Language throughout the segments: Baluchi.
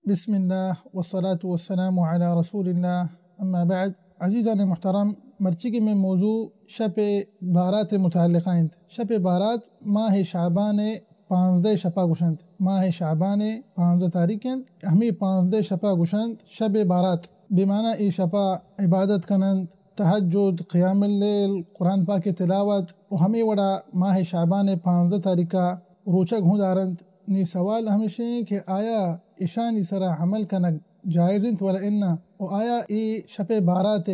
بسم اللہ والصلاة والسلام علی رسول اللہ، اما بعد۔ عزیزان محترم، مرچی کہ مئے موضوع شپ بارات متعلقہ انت۔ شپ بارات ماہ شعبان پانزدہ شپا گوشنت۔ ماہ شعبان پانزدہ تاریخ انت، ہمیں پانزدہ شپا گوشنت شپ بارات۔ بمعنی اے شپا عبادت کننت، تہجد، قیام اللیل، قرآن پاک تلاوت و ہمیں وڑا ماہ شعبان پانزدہ تاریخا روچگ ہوں دارنت۔ نی سوال ہمشیں کہ آیا اشانی سرا عمل کنگ جائز انت ولا انا؟ و آیا اے شپ بارات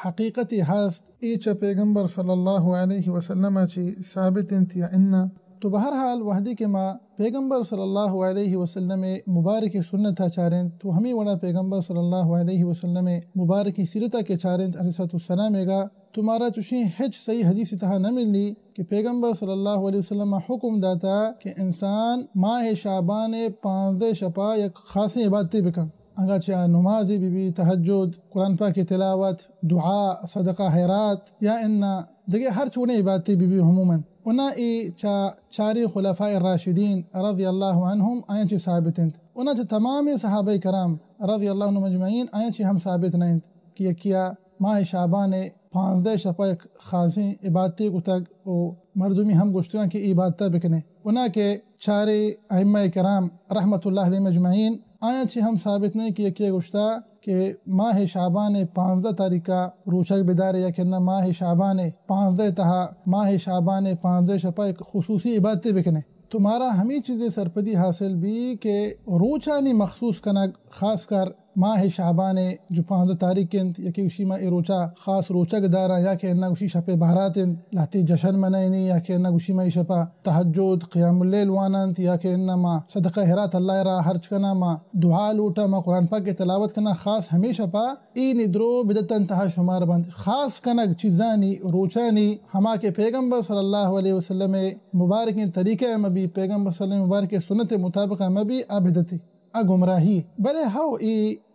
حقیقتی ہست؟ اے چہ پیغمبر صلی اللہ علیہ وسلم چی ثابت انت یا انا؟ تو بہرحال وہدی کہ ما پیغمبر صلی اللہ علیہ وسلم مبارک سنتا چارنت، تو ہمیں وڑا پیغمبر صلی اللہ علیہ وسلم مبارک سیرتا کہ چارنت علیہ الصلوۃ والسلام گا، تو مارا چوشیں ہچ صحیح حدیث تہا نہ ملی کہ پیغمبر صلی اللہ علیہ وسلم حکم داتا کہ انسان ماہ شعبان پانزدہ شپا یک خاصیں عبادتے بکن۔ انگا چہ آ نمازے بہ بی، تہجد، قرآن پاک تلاوت، دعا، صدقہ خیرات یا انا دگہ ہر چوڑیں عبادتے بہ بی عموماً۔ انا اے چہ چاریں خلفاء راشدین رضی اللہ عنہم آیاں چہ ثابت انت۔ انا چہ تمام صحابہ کرام رضی اللہ عنہم اجمعین آیاں چہ ہم ثابت نہ انت کہ یکیا ماہ شعبان پانزدہ شپا یک خاصیں عبادتے کتگ و مردمی ہم گوشتگاں کہ اے عبادتا بکنے۔ انا کہ چارے ائمہ کرام رحمت اللہ علیہم اجمعین آیاں چہ ہم ثابت نہیں کہ یکے گوشتا کہ ماہ شعبان پانزدہ تاریخا روچگ بدارے یا کہ نہ ماہ شعبان پانزدہ تہا، ماہ شعبان پانزدہ شپا یک خصوصی عبادتے بکنے۔ تو مارا ہمیں چیزے سرپدی حاصل بی کہ روچانی مخصوص کنگ، خاص کر ماہ شعبان جو پانزدہ تاریخ انت، یکے گوشی ما اے روچا خاص روچگ داراں، یا کہ انا گوشی شپ بارات انت، لہتے جشن منائینی، یا کہ انا گوشی ما اے شپا تہجد، قیام اللیل واننت، یا کہ انا ما صدقہ خیرات اللہ را خرچ کناں، ما دعا لوٹاں، ما قرآن پاک تلاوت کناں، خاص ہمیں شپا، اے نی درو بدعتاں تہا شمار بنت۔ خاص کنگ چیزانی، روچانی، ہما کہ پیغمبر صلی اللہ علیہ وسلم مبارکیں طریقہ مبی، پیغمبر صلی اللہ علیہ وسلم مبارک سنت مطابق مبی، آ بدعتے، آ گمراہی۔ بلے ہو، اے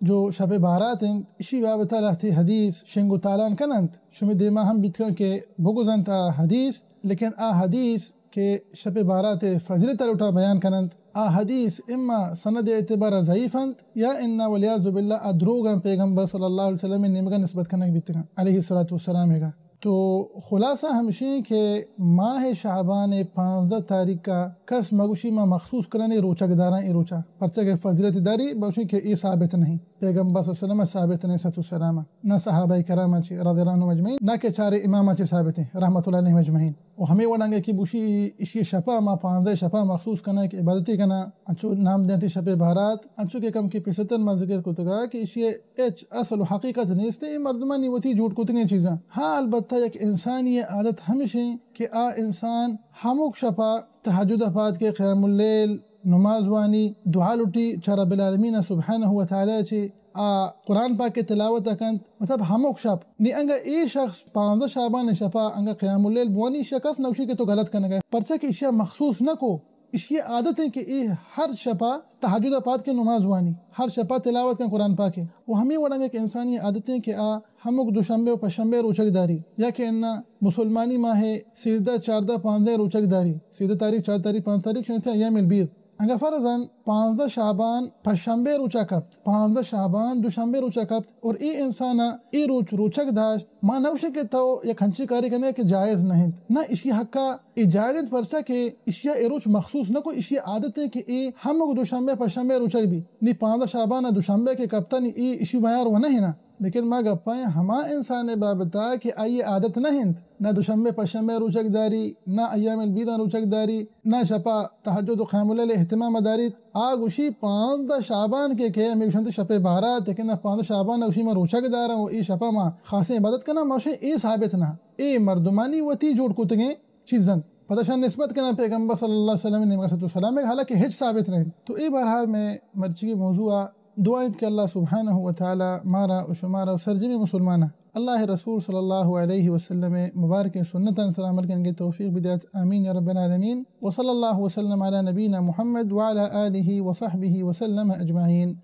جو شپ بارات انت، اشی بابتا لہتے حدیث شنگ و تالان کننت۔ شمی دیما ہم بیتگاں کہ بگوزنت آ حدیث، لیکن آ حدیث کہ شپ بارات فضیلت لوٹا بیان کننت، آ حدیث اما سند اعتبار ضعیف انت یا انا والعیاذ باللہ آ دروگاں پیغمبر صلی اللہ علیہ وسلم نیمگا نسبت کنگ بیتگاں علیہ الصلوۃ والسلام گا۔ تو خلاصہ ہمشیں کہ ماہ شعبان پانزدہ تاریخا کس مگوشی ما مخصوص کناں اے روچگ داراں اے روچا، پرچہ کہ فضیلت داری، بگوشی کہ اے ثابت نہیں۔ پیغمبر صلی اللہ علیہ وسلم ثابت نہیں، صلوۃ والسلام، نہ صحابہ کرام چی رضی اللہ عنہم اجمعین، نہ کہ چارے امام چی ثابت ہیں رحمت اللہ علیہم اجمعین۔ و ہمیں وڑانگے کہ بوشی اشی شپا ما پانزدہ شپا مخصوص کناں کہ عبادتی کناں، انچو نام دینتی شپ بارات، انچو کہ کم کے پیسرتر ما ذکر کتگا کہ اشی اچ اصل و حقیقت نیست، اے مردمانی وتی جوڑ کتگیں چیزاں۔ ہاں، البتہ یک انسانی عادت ہمشیں کہ آ انسان ہمک شپا تہجد پاد کے قیام اللیل، نماز وانی، دعا لٹی چہ رب العالمین سبحانہ و تعالی چے، آ قرآن پاک تلاوت کنت، مطلب ہمک شپ۔ نی انگا اے شخص پانزدہ شعبان شپا انگا قیام اللیل بوانی، شخص نوشی کہ تو غلط کنگا، پرچہ کہ اشیا مخصوص نہ کو، اشی عادت ہیں کہ اے ہر شپا تہجد پاد کے نماز وانی، ہر شپا تلاوت کن قرآن پاک۔ و ہمیں وڑا یک انسانی عادت ہیں کہ آ ہمک دوشنبے و پشنبے روچگ داری، یا کہ انا مسلمانی ماہ سیزدہ، چاردہ، پانزدہ روچگ داری، سیزدہ تاریخ، چار تاریخ، پانچ تاریخ شنو تھے ایام البیض۔ انگا فرضاً پانزدہ شعبان پشنبے روچا کپت، پانزدہ شعبان دوشنبے روچا کپت، اور اے انسانا اے روچ روچگ داشت، ما نوشیں کہ تو یک ہنچی کاری کنے کہ جائز نہ انت۔ نہ، اشی حقا اے جائز انت، پرچا کہ اشیا اے روچ مخصوص نہ کو، اشی عادت ہے کہ اے ہمک دوشنبے پشنبے روچگ بی۔ نی پانزدہ شعبان دوشنبے کہ کپتا نی اے اشی میار و نہ ہنا۔ لیکن ما گپائیں ہما انسان بابتا کہ آئی عادت نہ انت، نہ دوشنبے پشنبے روچگ داری، نہ ایام البیداں روچگ داری، نہ شپا تہجد و قیام اللیل اہتمام داریت۔ آ گوشی پانزدہ شعبان کے کہ ہمیں گوشنت شپ بارات، کہ نہ پانزدہ شعبان گوشی ما روچگ داراں و اے شپا ما خاصیں عبادت کناں، ما گوشیں اے ثابت نہ، اے مردمانی وتی جوڑ کتگیں چیز انت۔ پدا شان نسبت کناں پیغمبر صلی اللہ علیہ وسلم نیمگا صلوۃ و سلام، حالانکہ ہچ ثابت نہ انت۔ تو اے بہرحال میں مرچی موضوع دعا انت کہ اللہ سبحانہ و تعالی مارا و شمارا و سرجمی مسلمانا اللہ رسول صلی اللہ علیہ وسلم مبارک سنتان سلام علیکم کے توفیق بدیات۔ آمین یا رب العالمین۔ وصلی اللہ وسلم علی نبینا محمد وعلی آلہ وصحبہ وسلم اجمعین۔